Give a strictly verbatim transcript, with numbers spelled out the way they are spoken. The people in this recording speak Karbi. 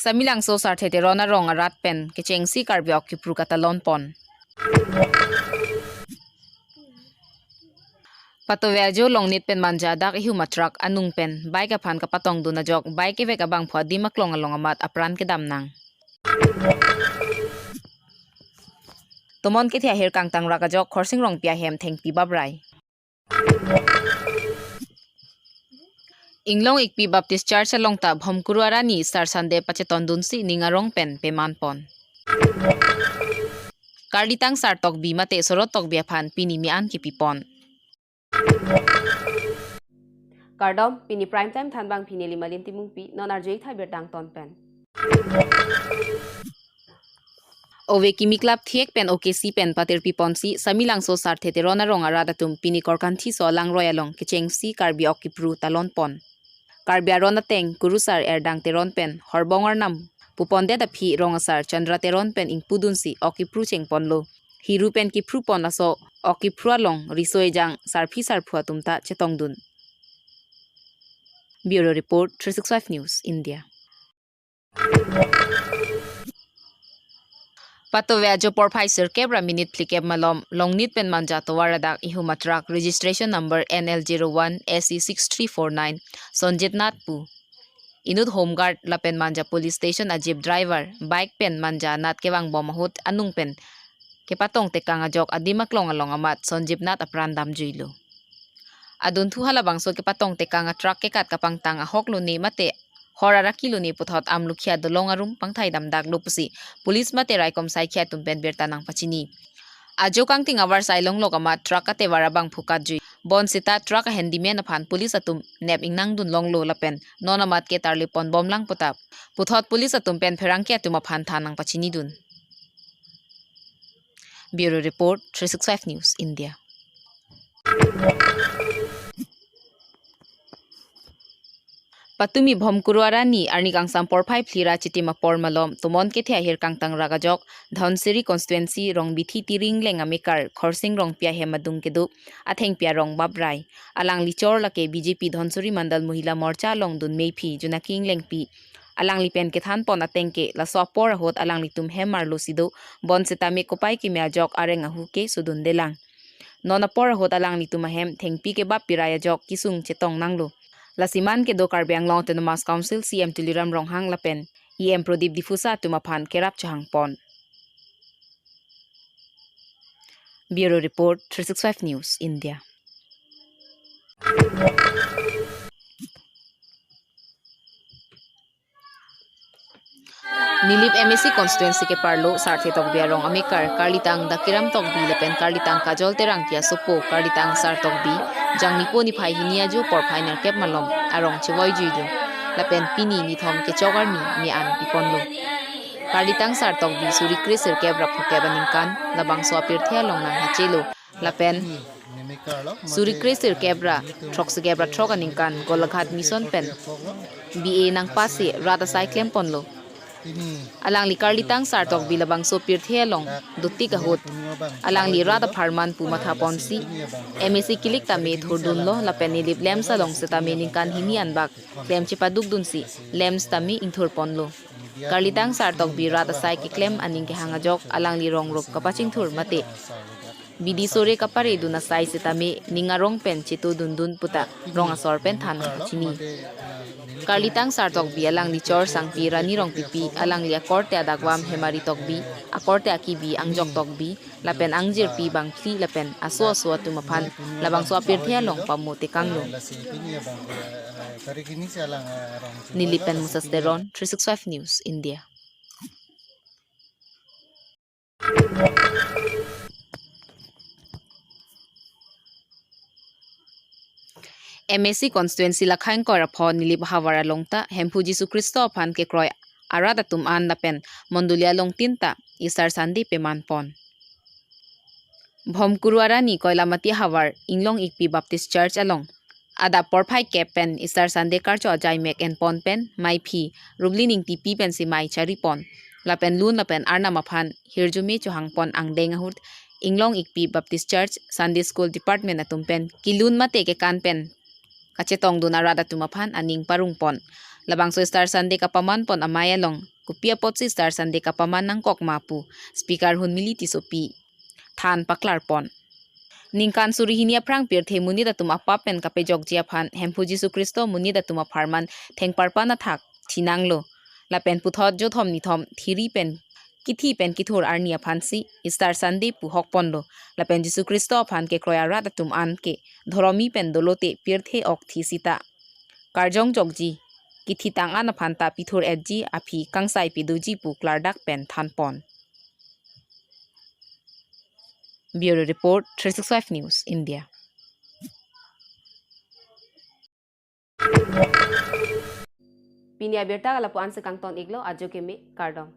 Samelangso Sarthe Teron arong arat pen kechengsi Karbi ok kipru katalon pon. Patove ajo Longnit pen Manja adak ihum a-truck anung pen bike aphan kapatongdun ajok bike kevek abangphu adim aklong along amat apran kedam nang. Tomon kethe ahir kangtang rak ajok Khorsing Rongpi ahem thengpi babrai. Inglong Ikpi Baptist Church along ta Bhomkuru arani Easter Sunday pachetondunsi ning arong pen peman pon. Karlitang Sar Tokbi mate Sorot Tokbi aphan pini mi-an kipi pon. Kardom, pini prime time thanbang pini Limalin Timungpi, non arju-ik tha birta angton pen. Ove kimi klap thiek pen O K C pen patirpi ponsi Samelangso Sarthe Teron arong arat atum pini Korkanthi so alangroi along kechengsi Karbi ok kipru talon pon. Karbi aron ateng Kurusar Erdang Teron pen Horbong Arnam pupondet aphi rong asar Chandra Teron pen ingpudunsi ok kipru chengponlo. Hiru pen kipru pon aso ok kipru along riso ejang sarpi sarpo atum ta chetongdun. Bureau Report, three six five News, India. Patove ajo porphai sirkep ra minute phlikep malom Longnit pen Manja tovar adak ihum a-truck registration number N L zero one S E six three four nine Sonjit Nath pu inut Home Guard lapen Manja Police Station a-jeep driver bike pen Manja anat kevangbom ahut anung pen kepatong tekang ajok adim aklong along amat Sonjit Nath apran damjuilo. Adunthu halabangso kepatong tekang a-truck kekat kapangtang ahok lone mate hor araki lone puthot amlukhi adolong arum pangthai damdaklo pusi police mate raikom saikhia atum pen birta nangpachini. Ajo kangting avarsai longlok amat truck katevar abangphu katjui. Bonseta truck a-handyman aphan police atum nep ingnangdun longlo lapen non amat ke tarlip ponbomlang puta puthot police atum pen pherangke atum aphan than nangpachinidun. Bureau Report, three six five News, India. Patumi Bhomkuru arani arni kangsam porphai phli ra chitim apor malom tomon kethe ahir kangtang rak ajok Dhansiri constituency Rongbithi Tiring Leng amekar Khorsing Rongpi ahem adung kedo athengpi arong babrai. Alangli chor lake B J P Dhansiri Mandal Mohila Morcha along dun meiphi Junaki Englengpi. Alangli pen kethan pon ateng ke laso apor ahut alanglitum hem arlo si do, bonsetame kopai keme ajok areng ahu ke sudundelang. Non apor ahut alanglitum ahem thengpi kebap pirai ajok kisung chetong nanglo. Lasi man kedo Karbi Anglong Autonomous Council C E M Tuliram Ronghang lapen E M Pradip Diphusa atum aphan kerap chehang pon. Bureau Report, three six five News, India. Nilip M A C constituency keparlo Sarthe Tokbi arong amekar Karlitang Dakiram Tokbi lapen Karlitang Kajol Terangpi asopo Karlitang Sar Tokbi Jangmipo niphai hini ajo porphai nerkep malom arong chevoijuilo lapen pini nithom kechok arni mi-an piponlo. Karlitang Sar Tokbi suri kre sirkep ra phokep aningkan labangso apirthe along nanghachelo lapen suri kre sirkep ra throk sirkep ra throk aningkan Golaghat Mission pen B A nangpasi rat asai klemponlo. Alangli Karlitang Sar Tokbi labangso pirthe along dotik ahut alangli rat apharman pu matha ponsi M A C kilik tame thurdunlo lapen Nilip LAMPS along setame ningkan hini anbak klem chepadukdunsi LAMPS tame ingthur ponlo. Karlitang Sar Tokbi rat asai keklem aning kehang ajok alangli rong rup kapachingthur mate bidi sore kaparedun asai setame ning arong pen chetodundun puta rong asor pen than kapachini. Karlitang Sar Tokbi alangli chor sangpi Rani Rongpipi, alangli akorte adakvam Hemari Tokbi, akorte akibi Angjok Tokbi lapen angjirpi bangphli lapen aso aso atum aphan labangso apirthe along pamotekanglo. Nilip pen Musas Teron, three six five News, India. M A C constituency Lakhaing Koirapho Nilip havar along ta Hemphu Jisu Khristo aphan kekroi arat atum an lapen mondoli alongtin ta Easter Sunday peman pon. Bhomkuru arani Koilamati havar Inglong Ikpi Baptist Church along adap porphai kep pen Easter Sunday karcho ajai mek enpon pen maiphi Rublin Ingtipi pensi mai charipon lapen lun lapen arnam aphan hirjume chohangpon angdeng ahut Inglong Ikpi Baptist Church Sunday School Department atum pen kelun mate kekan pen kachetongdun arat atum aphan aning parungpon. Labangso Easter Sunday kapamanpon amei along kopi apotsi Easter Sunday kapaman nangkok ma pu Speaker Hunmili Tissopi than paklarpon. Ningkan suri hini aphrang pirthe monit atum apap pen kapejokji aphan Hemphu Jisu Khristo monit atum apharman thengparpan athak thinanglo. Lapen puthot jothom nithom thiri pen kithi pen kithur arni aphansi Easter Sunday pu hokponlo. Lapen Jisu Khristo aphan kekroi arat atum an ke dhoromi pen dolote pirthe ok thi sita karjong jokji, kithitang an aphan ta pithur etji aphi kangsai pidoji pu klardak pen thanpon. Bureau Report, three six five News, India. Pini abirta lapu-an si kangton-iklo, ajo keme, kardom.